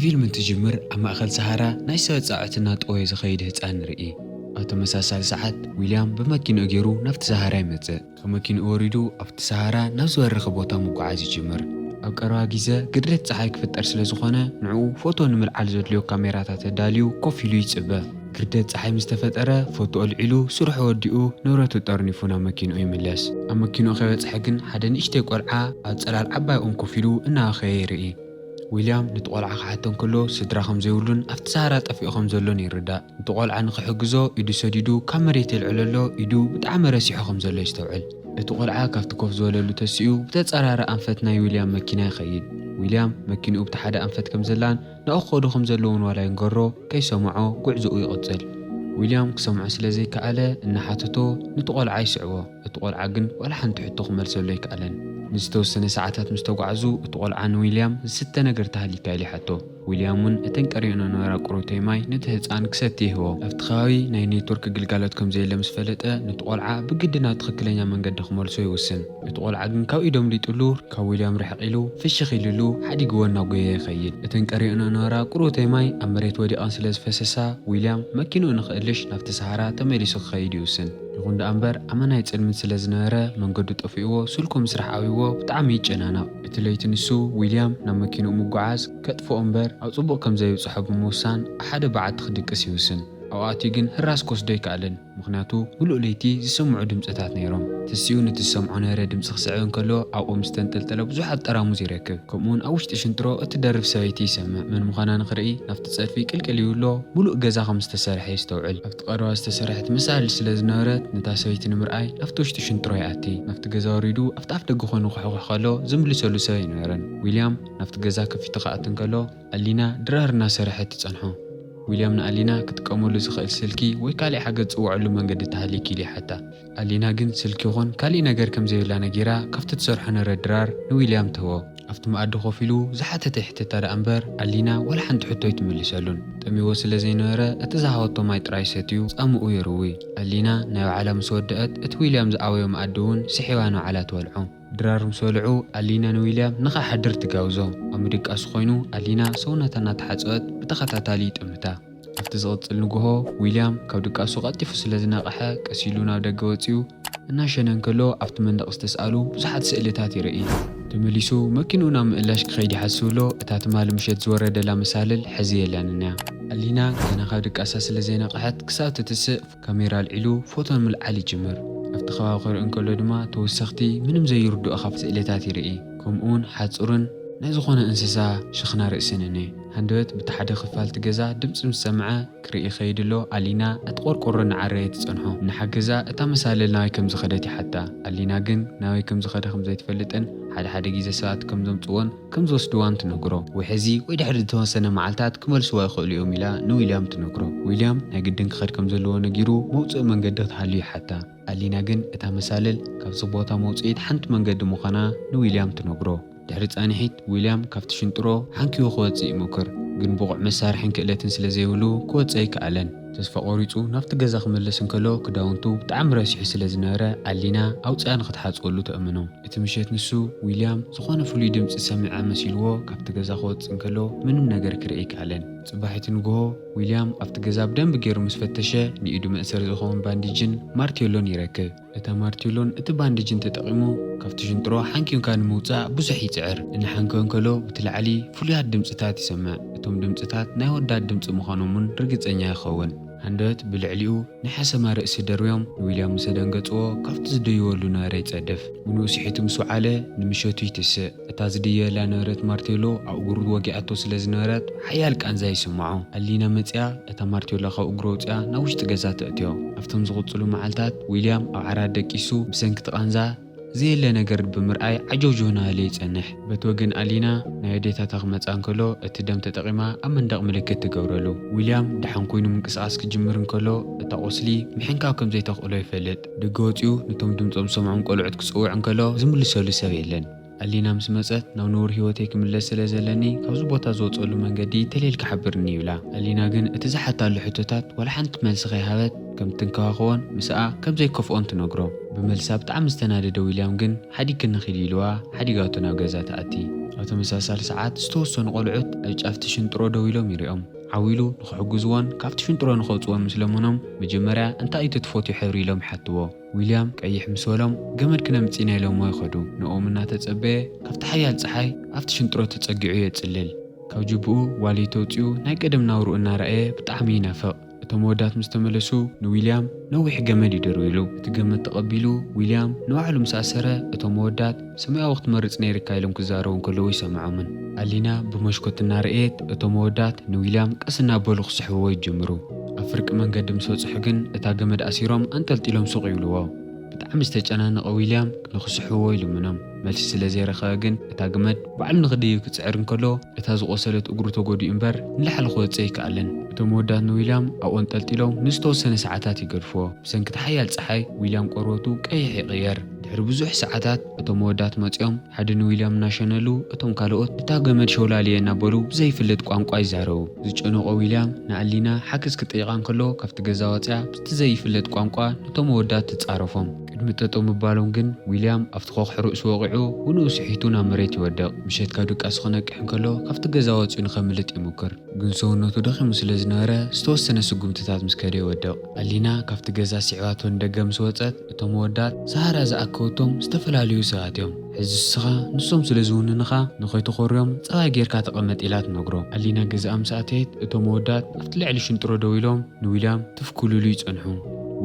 ፊልም እንትጅምር ኣብ ማእከል ሰሃራ ናይ ሰበ ጻዕትና ጠወየ ዝኸይድ ህጻን ንርኢ። ኣብ ተመሳሳሊ ሰዓት ዊልያም ብመኪንኡ ገይሩ ናብቲ ሰሃራ ይመጽእ። ካብ መኪንኡ ወሪዱ ኣብቲ ሰሃራ ናብ ዝበረኸ ቦታ ምጉዓዝ ይጅምር። ኣብ ቀረባ ግዜ ግርደት ጸሓይ ክፍጠር ስለ ዝኾነ ንዕኡ ፎቶ ንምልዓል ዘድልዮ ካሜራታት ኣዳልዩ ኮፍ ኢሉ ይጽበ። ግርደት ጸሓይ ምስ ተፈጠረ ፎቶ ኣልዒሉ ስርሑ ወዲኡ ንብረቱ ጠርኒፉ ናብ መኪንኡ ይምለስ። ኣብ መኪንኡ ከይበጽሐ ግን ሓደ ንእሽተይ ቆልዓ ኣብ ጽላል ዓባይ ኦም ኮፍ ኢሉ እናበኸየ ይርኢ። ዊልያም ነቲ ቆልዓ ክሓቶ እንከሎ ስድራ ከም ዘይብሉን ኣብቲ ሰሃራ ጠፊኡ ከም ዘሎን ይርዳእ። እቲ ቆልዓ ንኽሕግዞ ኢዱ ሰዲዱ ካብ መሬት የልዕሎ ኣሎ፣ ኢዱ ብጣዕሚ ረሲሑ ከም ዘሎ ይስተውዕል። እቲ ቆልዓ ካብቲ ኮፍ ዝበለሉ ተሲኡ ብተጻራሪ ኣንፈት ናይ ዊልያም መኪና ይኸይድ። ዊልያም መኪንኡ ብቲ ሓደ ኣንፈት ከም ዘላን ናብኡ ክኸዱ ከም ዘለውን ዋላ ይንገሮ ከይሰምዖ ጉዕዞኡ ይቕጽል። ዊልያም ክሰምዖ ስለ ዘይከኣለ እናሓተቶ ነቲ ቆልዓ ይስዕቦ። እቲ ቆልዓ ግን ዋላ ሓንቲ ሕቶ ክመልሰሉ ኣይከኣለን። ንዝተወሰነ ሰዓታት ምስ ተጓዕዙ እቲ ቆልዓ ንዊልያም ዝስተ ነገር ተሃሊካ ኢሉ ይሓቶ። ዊልያም እውን እተን ቀሪኦን ዝነበራ ቁሩተይ ማይ ነቲ ህጻን ክሰቲ ይህቦ። ኣብቲ ከባቢ ናይ ኔትወርክ ግልጋሎት ከም ዘየለ ምስ ፈለጠ ነቲ ቆልዓ ብግዲ ናብ ትኽክለኛ መንገዲ ክመልሶ ይውስን። እቲ ቆልዓ ግን ካብ ኢዶም ሊጥሉ ካብ ዊልያም ርሕቕ ኢሉ ፍሽኽ ኢልሉ ሓዲግወን ናብ ጎየ ይኸይድ። እተን ቀሪኦን ዝነበራ ቁሩተይ ማይ ኣብ መሬት ወዲቐን ስለ ዝፈሰሳ ዊልያም መኪንኡ ንኽእልሽ ናብቲ ሰሃራ ተመሊሱ ክኸይድ ይውስን። ይኹን ደኣ እምበር ኣመናይ ጽልምት ስለ ዝነበረ መንገዱ ጠፊእዎ ስልኩ ምስራሕ ኣብይዎ ብጣዕሚ ይጨናነቕ። እቲ ለይቲ ንሱ ዊልያም ናብ መኪንኡ ምጉዓዝ ከጥፍኦ እምበር ኣብ ጽቡቕ ከም ዘይብጽሖ ብምውሳን ኣብ ሓደ በዓቲ ክድቅስ ይውስን። ኣብኡ ኣትዩ ግን ህራስ ክወስዶ ኣይከኣለን፣ ምኽንያቱ ምሉእ ለይቲ ዝስምዑ ድምጽታት ነይሮም። ተሲኡ ነቲ ዝሰምዖ ነበረ ድምጺ ክስዕብ እንከሎ ኣብኡ ምስ ተንጠልጠለ ብዙሓት ጠራሙዝ ይረክብ። ከምኡውን ኣብ ውሽጢ ሽንጥሮ እትደርፍ ሰበይቲ ይሰምዕ። መን ምዃና ንኽርኢ ናብቲ ጸድፊ ቅልቅል ይብሎ፣ ምሉእ ገዛ ከም ዝተሰርሐ የስተውዕል። ኣብቲ ቀረባ ዝተሰርሐት መሳልል ስለ ዝነበረት ነታ ሰበይቲ ንምርኣይ ናብቲ ውሽጢ ሽንጥሮ ይኣቲ። ናብቲ ገዛ ወሪዱ ኣብቲ ኣፍ ደገ ኮይኑ ክሕኩሕ ከሎ ዝምልሰሉ ሰብ ኣይነበረን። ዊልያም ናብቲ ገዛ ከፊቱ ክኣቲ እንከሎ ኣሊና ድራር እናሰርሐት ትጸንሖ። ዊልያም ንኣሊና ክጥቀመሉ ዝኽእል ስልኪ ወይ ካልእ ሓገዝ ዝጽውዐሉ መንገዲ ተሃልዩኪ ኢሉ ይሓታ። ኣሊና ግን ስልኪ ይኹን ካሊእ ነገር ከም ዘይብላ ነጊራ ካብቲ ትሰርሖ ነበረ ድራር ንዊልያም ትህቦ። ኣብቲ መኣዲ ኮፍ ኢሉ ዝሓተተ ይሕተታ ደኣ እምበር ኣሊና ዋላ ሓንቲ ሕቶ ኣይትምልሰሉን። ጠሚዎ ስለ ዘይነበረ እቲ ዝሃበቶ ማይ ጥራይ ሰትዩ ጻምኡ የርዊ። ኣሊና ናይ ባዕላ ምስ ወደአት እቲ ዊልያም ዝኣበዮ መኣዲ እውን ስሒባ ንባዕላ ትበልዖ። ድራር ምስ በልዑ ኣሊና ንዊልያም ንኸሓድር ትጋብዞ። ኣብ ምድቃሱ ኮይኑ ኣሊና ሰውነታ እናተሓጸወት ብተኸታታሊ ይጥምታ። ኣብቲ ዝቕጽል ንግሆ ዊልያም ካብ ድቃሱ ቀልጢፉ ስለ ዝነቕሐ ቀስ ኢሉ ናብ ደገ ወጺኡ እናሸነ እንከሎ ኣብቲ መንደቕ ዝተስኣሉ ብዙሓት ስእልታት ይርኢ። ተመሊሱ መኪንኡ ናብ ምእላሽ ክኸይድ ይሓስብ ኣሎ፣ እታ ትማሊ ምሸት ዝወረደላ መሳልል ሕዚ የላን እያ። ኣሊና ገና ካብ ድቃሳ ስለ ዘይነቕሐት ክሳብ ትትስእ ካሜራ ኣልዒሉ ፎቶ ንምልዓል ይጅምር። ኣብቲ ከባቢ ክርኢ እንከሎ ድማ ተወሰኽቲ ምንም ዘይርድኦ ካብ ስእልታት ይርኢ። ከምኡውን ሓጹርን ናይ ዝኾነ እንስሳ ሽኽና ርእስን እኔ። ሃንደበት ብቲ ሓደ ክፋል እቲ ገዛ ድምጺ ምስ ሰምዐ ክርኢ ይኸይድ ኣሎ ኣሊና እቲ ቆርቆሮ እናዓረየ ትጸንሖ። እናሓገዛ እታ መሳልል ናበይ ከም ዝኸደት ይሓታ። ኣሊና ግን ናበይ ከም ዝኸደ ከም ዘይትፈልጥን ሓደ ሓደ ግዜ ሰባት ከም ዘምጽእዎን ከም ዝወስድዋን ትነግሮ። ወይ ሕዚ ወይ ድሕሪ ዝተወሰነ መዓልታት ክመልስዋ ይኽእሉ እዮም ኢላ ንዊልያም ትነግሮ። ዊልያም ናይ ግድን ክኸድ ከም ዘለዎ ነጊሩ መውጽኢ መንገዲ ክትሃሉ ይሓታ። ኣሊና ግን እታ መሳልል ካብዚ ቦታ መውጽኢት ሓንቲ መንገዲ ምዃና ንዊልያም ትነግሮ። ድሕሪ ጻንሒት ዊልያም ካብቲ ሽንጥሮ ሓንኪዎ ክወጽእ ይሞክር፣ ግን ብቑዕ መሳርሕን ክእለትን ስለ ዘይብሉ ክወጽእ ኣይከኣለን። ተስፋ ቆሪጹ ናብቲ ገዛ ክምለስ እንከሎ ክዳውንቱ ብጣዕሚ ረሲሑ ስለ ዝነበረ ኣሊና ኣውጽኣ ንክትሓጽወሉ ተእምኖ። እቲ ምሸት ንሱ ዊልያም ዝኾነ ፍሉይ ድምጺ ሰሚዐ መሲልዎ ካብቲ ገዛ ክወጽእ እንከሎ ምንም ነገር ክርኢ ኣይከኣለን። ጽባሒቲ ንግሆ ዊልያም ኣብቲ ገዛ ብደንቢ ገይሩ ምስ ፈተሸ ንኢዱ መእሰሪ ዝኸውን ባንዲጅን ማርቴሎን ይረክብ። እታ ማርቴሎን እቲ ባንዲጅን ተጠቒሙ ካብቲ ሽንጥሮ ሓንኪምካ ንምውጻእ ብዙሕ ይጽዕር። እናሓንከወ እንከሎ ብቲ ላዕሊ ፍሉያት ድምጽታት ይሰምዕ። እቶም ድምጽታት ናይ ኣወዳት ድምጺ ምዃኖም እውን ርግጸኛ ይኸውን። ሃንደበት ብልዕሊኡ ናይ ሓሰማ ርእሲ ደርብዮም ንዊልያም ምስ ኣደንገጽዎ ካብቲ ዝድይበሉ ነበረ ይጸድፍ። ብንኡ ስሒቱ ምስ ወዓለ ንምሸቱ ይትስእ። እታ ዝድየበላ ነበረት ማርቴሎ ኣብ እግሩ ወጊኣቶ ስለ ዝነበረት ሓያል ቃንዛ ይስምዖ። ኣሊና መጺኣ እታ ማርቴሎ ካብ እግሩ ኣውጺኣ ናብ ውሽጢ ገዛ ተእትዮ። ኣብቶም ዝቕጽሉ መዓልታት ዊልያም ኣብ ዓራት ደቂሱ ብሰንኪ እቲ ቃንዛ ዘየለ ነገር ብምርኣይ ዓጀውጀው እናበለ ይጸንሕ። በቲ ወገን ኣሊና ናይ ኣዴታታ ክመጻ እንከሎ እቲ ደም ተጠቒማ ኣብ መንደቕ ምልክት ትገብረሉ። ዊልያም ደሓን ኮይኑ ምንቅስቓስ ክጅምር እንከሎ እታ ቁስሊ ምሕንካው ከም ዘይተኽእሎ ይፈልጥ። ደገ ወጺኡ ነቶም ድምጾም ዝሰምዖም ቆልዑት ክጽውዕ እንከሎ ዝምልሰሉ ሰብ የለን። ኣሊና ምስ መጸት ናብ ንቡር ህይወተይ ክምለስ ስለ ዘለኒ ካብዚ ቦታ ዝወጸሉ መንገዲ ተሌልኪ ሓብርኒ ይብላ። ኣሊና ግን እቲ ዝሓታሉ ሕቶታት ዋላ ሓንቲ መልሲ ከይሃበት ከም ትንከባኸቦን ምስኣ ከም ዘይከፍኦን ትነግሮ። ብመልሳ ብጣዕሚ ዝተናደደ ዊልያም ግን ሓዲግክኒ ኺዲ ኢልዋ ሓዲጋቶ ናብ ገዛ ትኣቲ። ብተመሳሳሊ ሰዓት ዝተወሰኑ ቆልዑት ኣብ ጫፍቲ ሽንጥሮ ደው ኢሎም ይሪኦም። ዓው ኢሉ ንኽሕግዝዎን ካብቲ ሽንጥሮ ንኸውፅዎን ምስ ለመኖም፣ መጀመርያ እንታይ እዩ እቲ ትፈትዮ ሕብሪ ኢሎም ይሓትዎ። ዊልያም ቀይሕ ምስ በሎም፣ ገመድ ክነምፅእ ኢና ኢሎሞ ይኸዱ። ንኦም እናተፀበየ ካብቲ ሓያል ፀሓይ ኣብቲ ሽንጥሮ ተፀጊዑ የፅልል። ካብ ጅብኡ ዋሌት ኣውፂኡ ናይ ቀደም ናብርኡ እናረኣየ ብጣዕሚ ይናፍቕ። እቶም ኣወዳት ምስ ተመለሱ ንዊልያም ነዊሕ ገመድ ይደርብሉ። እቲ ገመድ ተቐቢሉ ዊልያም ንባዕሉ ምስ ኣሰረ፣ እቶም ኣወዳት ሰማያዊ ክትመርጽ ነይርካ ኢሎም ክዛረቡ እንከለዉ ኣይሰምዖምን። ኣሊና ብመስኮት እናረኣየት እቶም ኣወዳት ንዊልያም ቀስ እናበሉ ክስሕብዎ ይጅምሩ። ኣብ ፍርቂ መንገዲ ምስ በጽሑ ግን እታ ገመድ ኣሲሮም ኣንጠልጢሎም ሱቕ ይብልዎ። ብጣዕሚ ዝተጨናነቐ ዊልያም ንኽስሕብዎ ይልምኖም። መልሲ ስለ ዘይረኸበ ግን እታ ገመድ ባዕሉ ንኽድይብ ክጽዕር እንከሎ እታ ዝቖሰለት እግሩ ተጎዲኡ እምበር ንላዕሊ ክወጽእ ኣይከኣለን። እቶም ኣወዳት ንዊልያም ኣብኡ ኣንጠልጢሎም ንዝተወሰነ ሰዓታት ይገድፍዎ። ብሰንኪ እቲ ሓያል ጸሓይ ዊልያም ቆርበቱ ቀይሕ ይቕየር። ድሕሪ ብዙሕ ሰዓታት እቶም ኣወዳት መጺኦም ሓደ ንዊልያም እናሸነሉ እቶም ካልኦት እታ ገመድ ሸውላልየ እናበሉ ብዘይፍለጥ ቋንቋ ይዛረቡ። ዝጨነቖ ዊልያም ንኣሊና ሓገዝ ክጠይቓ እንከሎ ካብቲ ገዛ ወጺኣ ብቲ ዘይፍለጥ ቋንቋ ነቶም ኣወዳት ትጻረፎም። ቅድሚ ጠጠው ምባሎም ግን ዊልያም ኣብቲ ኮኽሒ ርእሱ ወቒዑ ብንኡ ስሒቱ ናብ መሬት ይወድቕ። ምሸት ካብ ድቃሱ ክነቅሕ እንከሎ ካብቲ ገዛ ወጺኡ ንኸምልጥ ይሙክር። ግን ሰውነቱ ደኺሙ ስለ ዝነበረ ዝተወሰነ ስጉምትታት ምስ ከደ ይወድቕ። ኣሊና ካብቲ ገዛ ስዒባቶ ንደገ ምስ ወጸት እቶም ኣወዳት ሰሃራ ዝኣከበቶም ዝተፈላለዩ ሰባት እዮም። ሕዚ ንስኻ ንሶም ስለ ዝውንንኻ ንኸይትኾርዮም ጸባይ ጌርካ ተቐመጥ ኢላ ትነግሮ። ኣሊና ገዛኣ ምስ ኣተየት እቶም ኣወዳት ኣብቲ ልዕሊ ሽንጥሮ ደው ኢሎም ንዊልያም ትፍኩልሉ ይጸንሑ።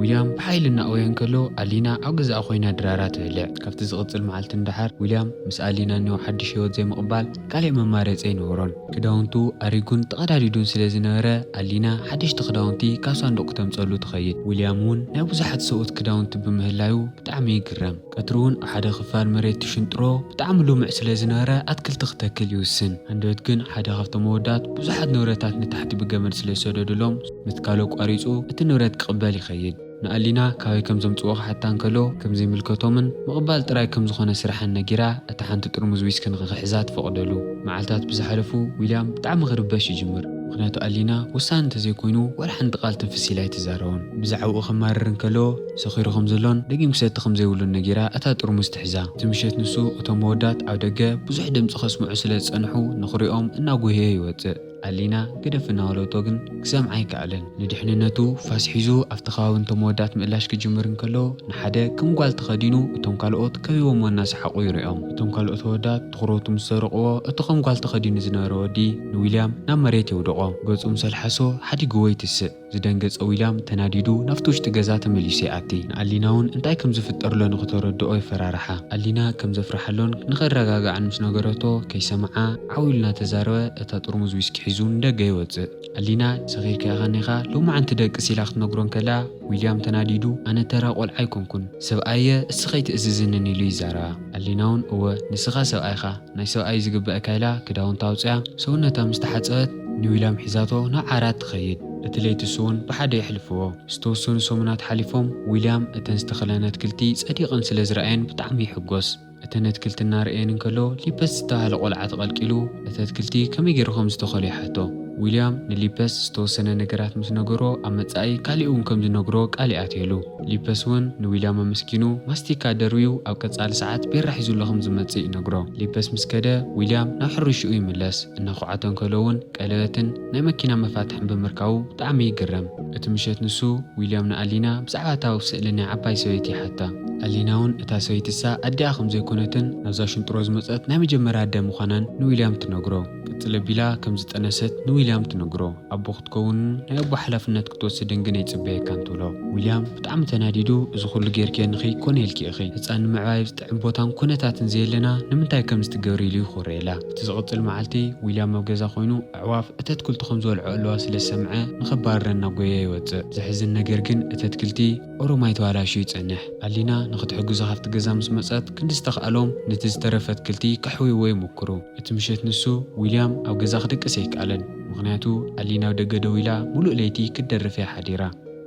ዊልያም ብሓይሊ እናእወየ እንከሎ ኣሊና ኣብ ገዛኣ ኮይና ድራራ ትበልዕ። ካብቲ ዝቕጽል መዓልቲ ንደሓር ዊልያም ምስ ኣሊና እኒኦ ሓድሽ ህይወት ዘይምቕባል ካልእ መማረጺ ኣይነበሮን። ክዳውንቱ ኣሪጉን ተቐዳዲዱን ስለ ዝነበረ ኣሊና ሓደሽቲ ክዳውንቲ ካብ ሳንዱቕ ክተምጸሉ ትኸይድ። ዊልያም እውን ናይ ብዙሓት ሰብኡት ክዳውንቲ ብምህላዩ ብጣዕሚ ይግረም። ቀትሪ እውን ኣብ ሓደ ክፋል መሬት ትሽንጥሮ ብጣዕሚ ልሙዕ ስለ ዝነበረ ኣትክልቲ ክተክል ይውስን። ሃንደበት ግን ሓደ ካብቶም ኣወዳት ብዙሓት ንብረታት ንታሕቲ ብገመድ ስለ ዝሰደዱሎም ምትካሉ ኣቋሪጹ እቲ ንብረት ክቕበል ይኸይድ። ንኣሊና ካበይ ከም ዘምጽዎ ክሓታ እንከሎ ከም ዘይምልከቶምን ምቕባል ጥራይ ከም ዝኾነ ስራሕን ነጊራ እታ ሓንቲ ጥርሙዝ ዊስኪ ንኽሕዛ ትፈቕደሉ። መዓልታት ብዝሓለፉ ዊልያም ብጣዕሚ ክርበሽ ይጅምር። ምኽንያቱ ኣሊና ወሳኒ እንተዘይኮይኑ ዋላ ሓንቲ ቃል ትንፍስ ኢላ ኣይትዛረቦን። ብዛዕባኡ ከማርር እንከሎ ሰኺሩ ከም ዘሎን ደጊም ክሰቲ ከም ዘይብሉን ነጊራ እታ ጥርሙዝ ትሕዛ። እቲ ምሸት ንሱ እቶም ኣወዳት ኣብ ደገ ብዙሕ ድምጺ ከስምዑ ስለ ዝጸንሑ ንኽሪኦም እናጎህየ ይወጽእ። ኣሊና ግደፍ እናበለቶ ግን ክሰምዓ ኣይከኣለን። ንድሕንነቱ ፋስ ሒዙ ኣብቲ ከባቢ እንቶም ኣወዳት ምእላሽ ክጅምር እንከሎ ንሓደ ከም ጓል ተኸዲኑ እቶም ካልኦት ከቢቦሞ እናሰሓቑ ይሪኦም። እቶም ካልኦት ኣወዳት ትኹረቱ ምስ ሰረቕዎ እቲ ከም ጓል ተኸዲኑ ዝነበረ ወዲ ንዊልያም ናብ መሬት የውድቖ። ገጹ ምስ ኣልሓሶ ሓዲግዎ ይትስእ። ዝደንገጸ ዊልያም ተናዲዱ ናብቲ ውሽጢ ገዛ ተመሊሱ ይኣቲ። ንኣሊና እውን እንታይ ከም ዝፍጠርሎ ንኽተረድኦ ይፈራርሓ። ኣሊና ከም ዘፍርሓሎን ንኸረጋግዓን ምስ ነገረቶ ከይሰምዓ ዓው ኢሉ እናተዛረበ እታ ጥርሙዝ ዊስኪ ሒዙ ንደገ ይወጽእ። ኣሊና ሰኺርካ ኢኻ እኒኻ ሎማዓንቲ ደቅስ ኢላ ክትነግሮ እንከላ ዊልያም ተናዲዱ ኣነ ተራ ቆልዓ ኣይኮንኩን ሰብኣየ እስ ከይትእዝዝንን ኢሉ ይዛረባ። ኣሊና እውን እወ ንስኻ ሰብኣይ ኢኻ ናይ ሰብኣይ ዝግበእካ ኢላ ክዳውንታ ኣውፅያ ሰውነታ ምስ ተሓፀበት ንዊልያም ሒዛቶ ናብ ዓራት ትኸይድ። እቲ ለይቲ እሱ እውን ብሓደ የሕልፍዎ። ዝተወሰኑ ሰሙናት ሓሊፎም ዊልያም እተን ዝተኸለን ኣትክልቲ ፀዲቐን ስለ ዝረኣየን ብጣዕሚ ይሕጎስ። እተን ኣትክልቲ እናረኣየን እንከሎ ሊፐስ ዝተባህለ ቆልዓ ተቐልቂሉ እቲ ኣትክልቲ ከመይ ገይሩ ከም ዝተኸሎ ይሓቶ። ዊልያም ንሊፐስ ዝተወሰነ ነገራት ምስ ነገሮ ኣብ መጻኢ ካሊእ እውን ከም ዝነግሮ ቃል ይኣትየሉ። ሊፐስ እውን ንዊልያም ኣመስጊኑ ማስቲካ ደርብዩ ኣብ ቀጻሊ ሰዓት ቤራ ሒዙሉ ከም ዝመጽእ ይነግሮ። ሊፐስ ምስ ከደ ዊልያም ናብ ሕርሽኡ ይምለስ። እናኹዓተ እንከሎ እውን ቀለበትን ናይ መኪና መፋትሕን ብምርካቡ ብጣዕሚ ይግረም። እቲ ምሸት ንሱ ዊልያም ንኣሊና ብዛዕባ እታ ኣብ ስእሊ ናይ ዓባይ ሰበይቲ ይሓታ። ኣሊና እውን እታ ሰበይትሳ ኣዲኣ ከም ዘይኮነትን ናብዛ ሽንጥሮ ዝመጸት ናይ መጀመርያ ኣደ ምዃናን ንዊልያም ትነግሮ። ቅጽል ኣቢላ ከም ዝጠነሰት ንዊልያም ትነግሮ። ኣቦ ክትከውንን ናይ ኣቦ ሓላፍነት ክትወስድን ግን ኣይጽበየካን ትብሎ። ዊልያም ብጣዕሚ ተናዲዱ እዚ ኩሉ ጌርክየንኺ ኮነ ኢልኪ ኢኺ ህጻን ንምዕባይ ዝጥዕም ቦታን ኩነታትን ዘየለና ንምንታይ ከምዚ ትገብሪ ኢሉ ይኹርየላ። እቲ ዝቕጽል መዓልቲ ዊልያም ኣብ ገዛ ኮይኑ ኣዕዋፍ እቲ ኣትክልቱ ከም ዝበልዖ ኣለዋ ስለ ዝሰምዐ ንኸባርረን እናጎየ ይወጽእ። ዘሕዝን ነገር ግን እቲ ኣትክልቲ ኦሮማይ ተባላሽዩ ይጸንሕ። ኣሊና ንኽትሕግዞ ካብቲ ገዛ ምስ መጸት ክንዲ ዝተኽኣሎም ነቲ ዝተረፈ ኣትክልቲ ከሕውይዎ ይምክሩ። እቲ ምሸት ንሱ ዊልያም ኣብ ገዛ ክድቅስ ኣይከኣለን። ምኽንያቱ ኣሊና ኣብ ደገ ደው ኢላ ሙሉእ ለይቲ ክትደርፍ እያ ሓዲራ።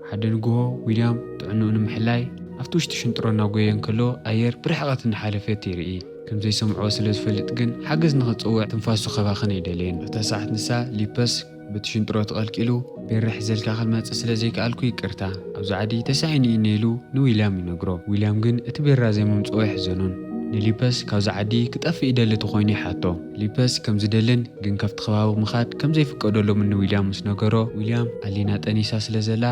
ሓደ ንግሆ ዊልያም ጥዕንኡ ንምሕላይ ኣብቲ ውሽጢ ሽንጥሮ እናጎየ እንከሎ ኣየር ብርሕቐት እናሓለፈት ይርኢ። ከም ዘይሰምዕዎ ስለ ዝፈልጥ ግን ሓገዝ ንኽጽውዕ ትንፋሱ ከባኽን ኣይደለየን። እታ ሰዓት ንሳ ሊፐስ በቲ ሽንጥሮ ተቐልቂሉ ቤራ ሒዘልካ ክመጽእ ስለ ዘይከኣልኩ ይቅርታ፣ ኣብዚ ዓዲ ተሳኢኑ እዩ ኢሉ ንዊልያም ይነግሮ። ዊልያም ግን እቲ ቤራ ዘይምምጽኦ የሕዘኖን። ንሊፐስ ካብዚ ዓዲ ክጠፍእ ይደሊ ተኾይኑ ይሓቶ። ሊፐስ ከም ዝደልን ግን ካብቲ ከባቢ ምኻድ ከም ዘይፍቀደሎምን ንዊልያም ምስ ነገሮ፣ ዊልያም ኣሊና ጠኒሳ ስለ ዘላ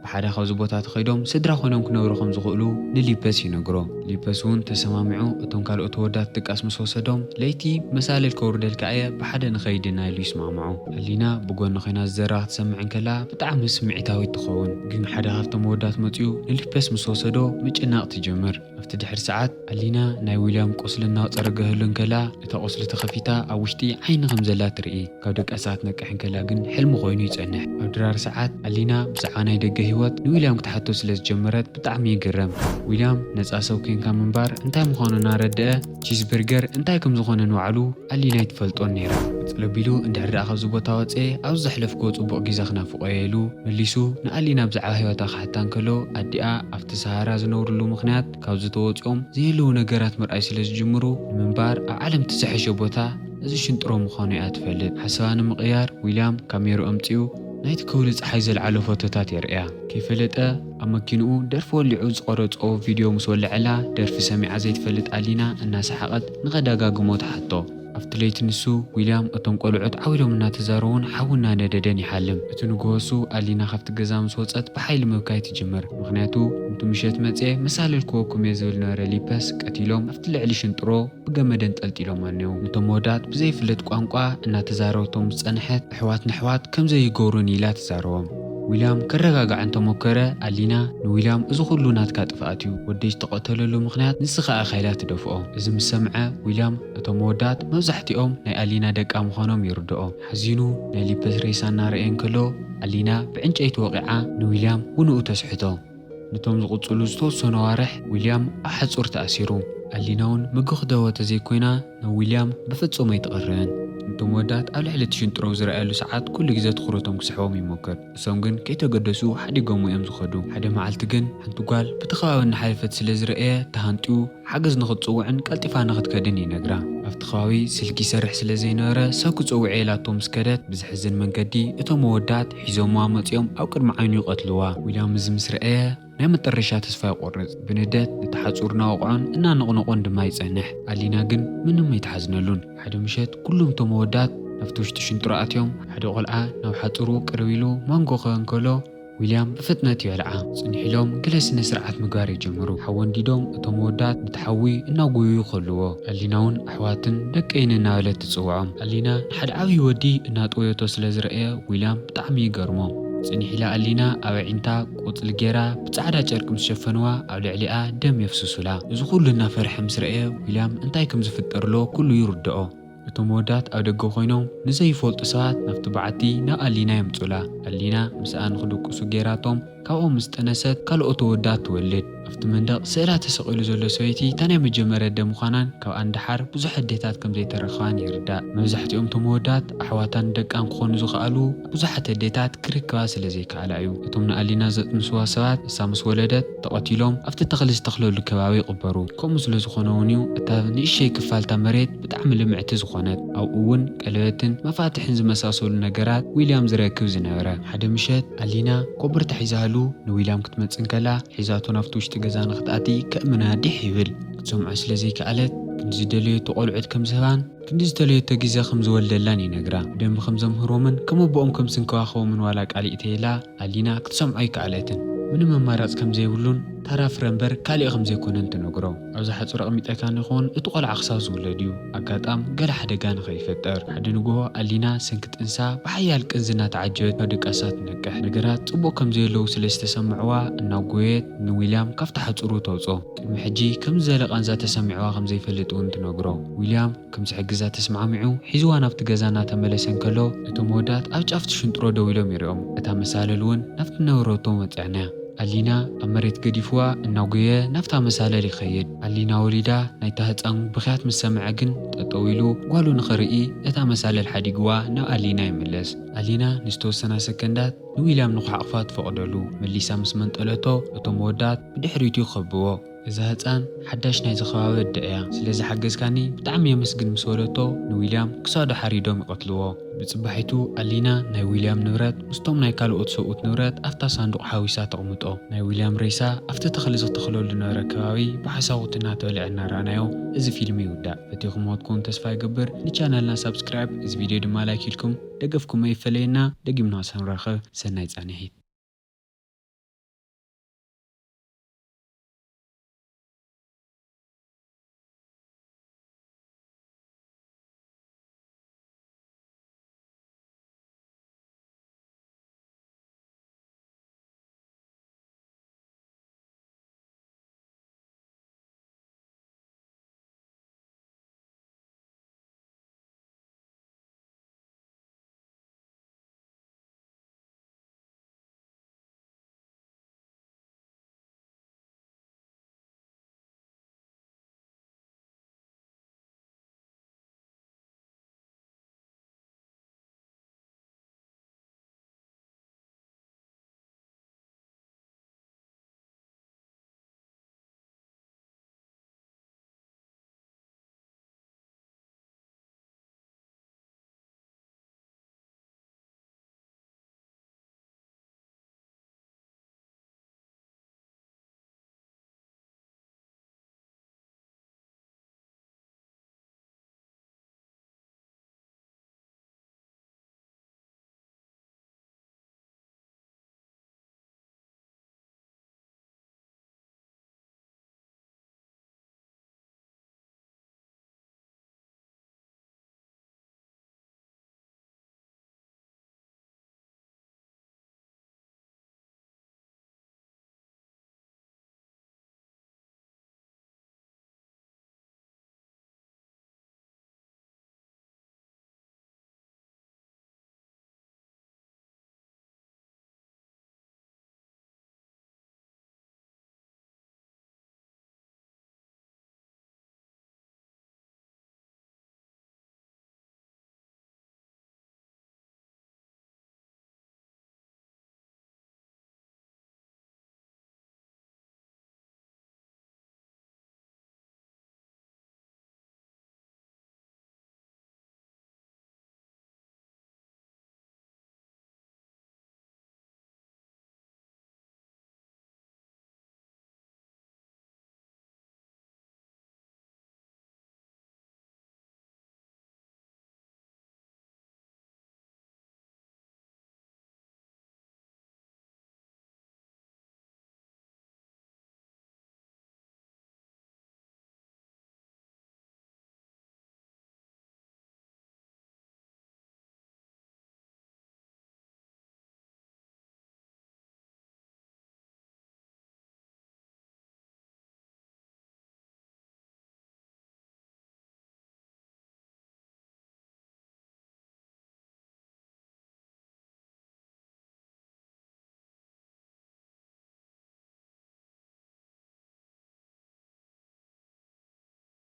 ብሓደ ካብዚ ቦታ ተኸይዶም ስድራ ኮይኖም ክነብሩ ከም ዝኽእሉ ንሊፐስ ይነግሮ። ሊፐስ እውን ተሰማሚዑ እቶም ካልኦት ወዳት ድቃስ ምስ ወሰዶም፣ ለይቲ መሳልል ከውርደልካ እየ፣ ብሓደ ንኸይድ ኢና ኢሉ ይስማምዖ። ኣሊና ብጎኒ ኮይና ዝዘረባ ክትሰምዕ እንከላ ብጣዕሚ ስምዒታዊት ትኸውን። ግን ሓደ ካብቶም ወዳት መፅዩ ንሊፐስ ምስ ወሰዶ ምጭናቕ ትጅምር። ኣብቲ ድሕሪ ሰዓት ኣሊና ናይ ዊልያም ቁስሊ እናፀረገህሉ እንከላ እታ ቁስሊ ተኸፊታ ኣብ ውሽጢ ዓይኒ ከም ዘላ ትርኢ። ካብ ደቃ ሰዓት ነቅሕ እንከላ ግን ሕልሚ ኮይኑ ይጸንሕ። ኣብ ድራር ሰዓት ኣሊና ብዛዕባ ናይ ደገ ህይወት ንዊልያም ክትሓቶ ስለ ዝጀመረት ብጣዕሚ ይግረም። ዊልያም ነጻ ሰብ ኮንካ ምንባር እንታይ ምዃኑ እናረድአ ቺዝበርገር እንታይ ከም ዝኾነ ንባዕሉ ኣሊና ኣይትፈልጦን ነይራ። ቅጽል ኣቢሉ እንድሕር ደኣ ካብዚ ቦታ ወጽኤ ኣብዚ ዘሕለፍክዎ ጽቡቕ ግዜ ክናፍቖ እየ ኢሉ መሊሱ ንኣሊና ብዛዕባ ህይወታ ክሓታ እንከሎ ኣዲኣ ኣብቲ ሰሃራ ዝነብርሉ ምኽንያት ካብ ዝተወጽኦም ዘየለዉ ነገራት ምርኣይ ስለ ዝጅምሩ ንምንባር ኣብ ዓለም እቲ ዝሐሸ ቦታ እዚ ሽንጥሮ ምዃኑ እያ ትፈልጥ። ሓሳባ ንምቕያር ዊልያም ካሜርኡ ኣምጺኡ ናይቲ ከውሊ ጸሓይ ዘልዓሎ ፎቶታት የርእያ። ከይፈለጠ ኣብ መኪንኡ ደርፊ ወሊዑ ዝቐረጾ ቪድዮ ምስ ወለዐላ ደርፊ ሰሚዓ ዘይትፈልጥ ኣሊና እናሰሓቐት ንኸዳጋግሞ ትሓቶ። ኣብቲ ለይቲ ንሱ ዊልያም እቶም ቆልዑት ዓው ኢሎም እናተዛረቡን ሓዊ እናነደደን ይሓልም። እቲ ንግሆ እሱ ኣሊና ካብቲ ገዛ ምስ ወጸት ብሓይሊ ምብካይ ትጅምር። ምኽንያቱ ነቲ ምሸት መጽየ መሳልል ክወኩም እየ ዝብል ነበረ ሊፐስ ቀቲሎም ኣብቲ ልዕሊ ሽንጥሮ ብገመድ ኣንጠልጢሎም ኣኔዉ። ነቶም ወዳት ብዘይፍለጥ ቋንቋ እናተዛረበቶም ዝጸንሐት ኣሕዋት ንኣሕዋት ከም ዘይገብሩን ኢላ ትዛረቦም። ዊልያም ከረጋግዓ እንተሞከረ ኣሊና ንዊልያም እዚ ኩሉ ናትካ ጥፍኣት እዩ፣ ወደይ ዝተቐተለሉ ምኽንያት ንስኻ ኢኻ ኢላ ትደፍኦ። እዚ ምስ ሰምዐ ዊልያም እቶም ወዳት መብዛሕትኦም ናይ ኣሊና ደቃ ምዃኖም ይርድኦ። ሓዚኑ ናይ ሊፐስ ሬሳ እናረእየ እንከሎ ኣሊና ብዕንጨይቲ ወቒዓ ንዊልያም ውንኡ ተስሕቶ። ነቶም ዝቕጽሉ ዝተወሰኑ ኣዋርሕ ዊልያም ኣብ ሓጹር ተኣሲሩ። ኣሊና እውን ምግኽደወ ተዘይኮይና ናብ ዊልያም ብፍጹም ኣይትቐርብን። ነቶም ወዳት ኣብ ልዕሊ እቲ ሽንጥሮ ዝረኣየሉ ሰዓት ኩሉ ግዜ ትኹረቶም ክስሕቦም ይሞክር። እሶም ግን ከይተገደሱ ሓዲጎም እዮም ዝኸዱ። ሓደ መዓልቲ ግን ሓንቲ ጓል ብቲ ከባቢ እናሓለፈት ስለ ዝረኣየ ተሃንጥዩ ሓገዝ ንኽትጽውዕን ቀልጢፋ ንኽትከድን ይነግራ። ኣብቲ ከባቢ ስልኪ ይሰርሕ ስለ ዘይነበረ ሰብ ክጽውዕ ኢላቶ ምስ ከደት ብዝሕዝን መንገዲ እቶም ወዳት ሒዞምዋ መጺኦም ኣብ ቅድሚ ዓይኑ ይቐትልዋ። ዊልያም እዚ ምስ ረኣየ ናይ መጠረሻ ተስፋ ይቆርጽ። ብንደት ነቲ ሓጹር እናወቕዖን እናነቕነቖን ድማ ይጸንሕ። ኣሊና ግን ምንም ኣይትሓዝነሉን። ሓደ ምሸት ኩሉም እቶም ወዳት ናብቲ ውሽጢ ሽንጥሮ ኣትዮም። ሓደ ቆልዓ ናብ ሓጹሩ ቅርብ ኢሉ ማንጎ ክበ እንከሎ ዊልያም ብፍጥነት ይበልዓ። ጽኒሕ ኢሎም ገለ ስነ ስርዓት ምግባር ይጅምሩ። ሓዊ ኣንዲዶም እቶም ወዳት ነቲ ሓዊ እናጎዩ ይኸልዎ። ኣሊና እውን ኣሕዋትን ደቀይን እናበለት ትጽውዖም። ኣሊና ንሓደ ዓብዪ ወዲ እናጠወየቶ ስለ ዝረኣየ ዊልያም ብጣዕሚ ይገርሞ። ጽኒሕ ኢላ ኣሊና ኣብ ኣዒንታ ቆጽሊ ጌራ ብጻዕዳ ጨርቂ ምስ ሸፈንዋ ኣብ ልዕሊኣ ደም የፍስሱላ። እዚ ኩሉ እናፈርሐ ምስ ረኣየ ዊልያም እንታይ ከም ዝፍጠር ኣሎ ኩሉ ይርድኦ። እቶም ወዳት ኣብ ደገ ኮይኖም ንዘይፈልጡ ሰባት ናብቲ በዓቲ ናብ ኣሊና የምጹላ። ኣሊና ምስኣ ንኽድቅሱ ጌራቶም ካብኦም ምስ ጠነሰት ካልኦት ወዳት ትወልድ። ኣብቲ መንደቕ ስእላ ተሰቒሉ ዘሎ ሰበይቲ እታ ናይ መጀመርያ ኣደ ምዃናን ካብኣን ደሓር ብዙሕ ኣዴታት ከም ዘይተረኽባን ይርዳእ። መብዛሕትኦም እቶም ወዳት ኣሕዋታን ደቃን ክኾኑ ዝኸኣሉ ብዙሓት ኣዴታት ክርክባ ስለ ዘይከኣላ እዩ። እቶም ንኣሊና ዘጥንስዋ ሰባት እሳ ምስ ወለደት ተቐቲሎም ኣብቲ ተኽሊ ዝተኽለሉ ከባቢ ይቕበሩ። ከምኡ ስለ ዝኾነ እውን እዩ እታ ንእሽተይ ክፋልታ መሬት ብጣዕሚ ልምዕቲ ዝኾነት። ኣብኡ እውን ቀለበትን መፋትሕን ዝመሳሰሉ ነገራት ዊልያም ዝረክብ ዝነበረ። ሓደ ምሸት ኣሊና ኮቦርታ ሒዛሉ ንዊልያም ክትመጽእ እንከላ ሒዛቶ ናብቲ ውሽጢ ገዛ ንኽትኣቲ ከእምና ዲሕ ይብል። ክትሰምዖ ስለ ዘይከኣለት ክንዲ ዝደለየቶ ቆልዑት ከም ዝህባን ክንዲ ዝተለየቶ ግዜ ከም ዝወልደላን ይነግራ። ብደንቢ ከም ዘምህሮምን ከም ኣቦኦም ከም ዝንከባኸቦምን ዋላ ቃል ይእተየላ ኣሊና ክትሰምዖ ኣይከኣለትን። ምንም ኣማራጺ ከም ዘይብሉን ታራ ፍረ እምበር ካሊእ ከም ዘይኮነን ትነግሮ። ኣብዚ ሓጹር ኣቕሚጠካ ንኸውን እቲ ቆልዓ ክሳብ ዝውለድ እዩ። ኣጋጣም ገለ ሓደጋ ንኸይፈጠር። ሓደ ንግሆ ኣሊና ሰንኪ ጥንሳ ብሓያል ቅንዝና ተዓጀበት ካብ ድቃሳ ትነቅሕ። ነገራት ጽቡቕ ከም ዘየለዉ ስለ ዝተሰምዕዋ እናጎየት ንዊልያም ካብቲ ሓጹሩ ተውጾ። ቅድሚ ሕጂ ከምዚ ዝበለ ቃንዛ ተሰሚዕዋ ከም ዘይፈልጥ እውን ትነግሮ። ዊልያም ከም ዝሕግዛ ተስማዕሚዑ ሒዝዋ ናብቲ ገዛ እናተመለሰ እንከሎ እቶም ወዳት ኣብ ጫፍ እቲ ሽንጥሮ ደው ኢሎም ይሪኦም። እታ መሳልል እውን ናብቲ ነበረቶ መጽዐና። ኣሊና ኣብ መሬት ገዲፍዋ እናጎየ ናብታ መሳለል ይኸይድ። ኣሊና ወሊዳ ናይታ ህጻን ብኽያት ምስ ሰምዐ ግን ጠጠው ኢሉ ጓሉ ንኽርኢ እታ መሳለል ሓዲግዋ ናብ ኣሊና ይምለስ። ኣሊና ንዝተወሰና ሰከንዳት ንዊልያም ንኽሓቕፋ ትፈቕደሉ። መሊሳ ምስ መንጠለቶ እቶም ወዳት ብድሕሪቱ ይኸብዎ። እዛ ህፃን ሓዳሽ ናይዚ ከባቢ ኣደ እያ፣ ስለዚ ሓገዝካኒ ብጣዕሚ የመስግን ምስ በለቶ ንዊልያም ክሳዱ ሓሪዶም ይቐትልዎ። ብፅባሒቱ ኣሊና ናይ ዊልያም ንብረት ምስቶም ናይ ካልኦት ሰብኡት ንብረት ኣብታ ሳንዱቕ ሓዊሳ ተቕምጦ። ናይ ዊልያም ሬሳ ኣብቲ ተኽሊ ዝተኽለሉ ነበረ ከባቢ ብሓሳኹቲ እናተበልዐ እናረኣናዮ እዚ ፊልም ይውዳእ። ፈቲኹምዎ ትኮኑ ተስፋ ይገብር። ንቻናልና ሳብስክራይብ፣ እዚ ቪድዮ ድማ ላይክ ኢልኩም ደገፍኩም ኣይፈለየና። ደጊምና ሰንራኸብ። ሰናይ ፃንሒት።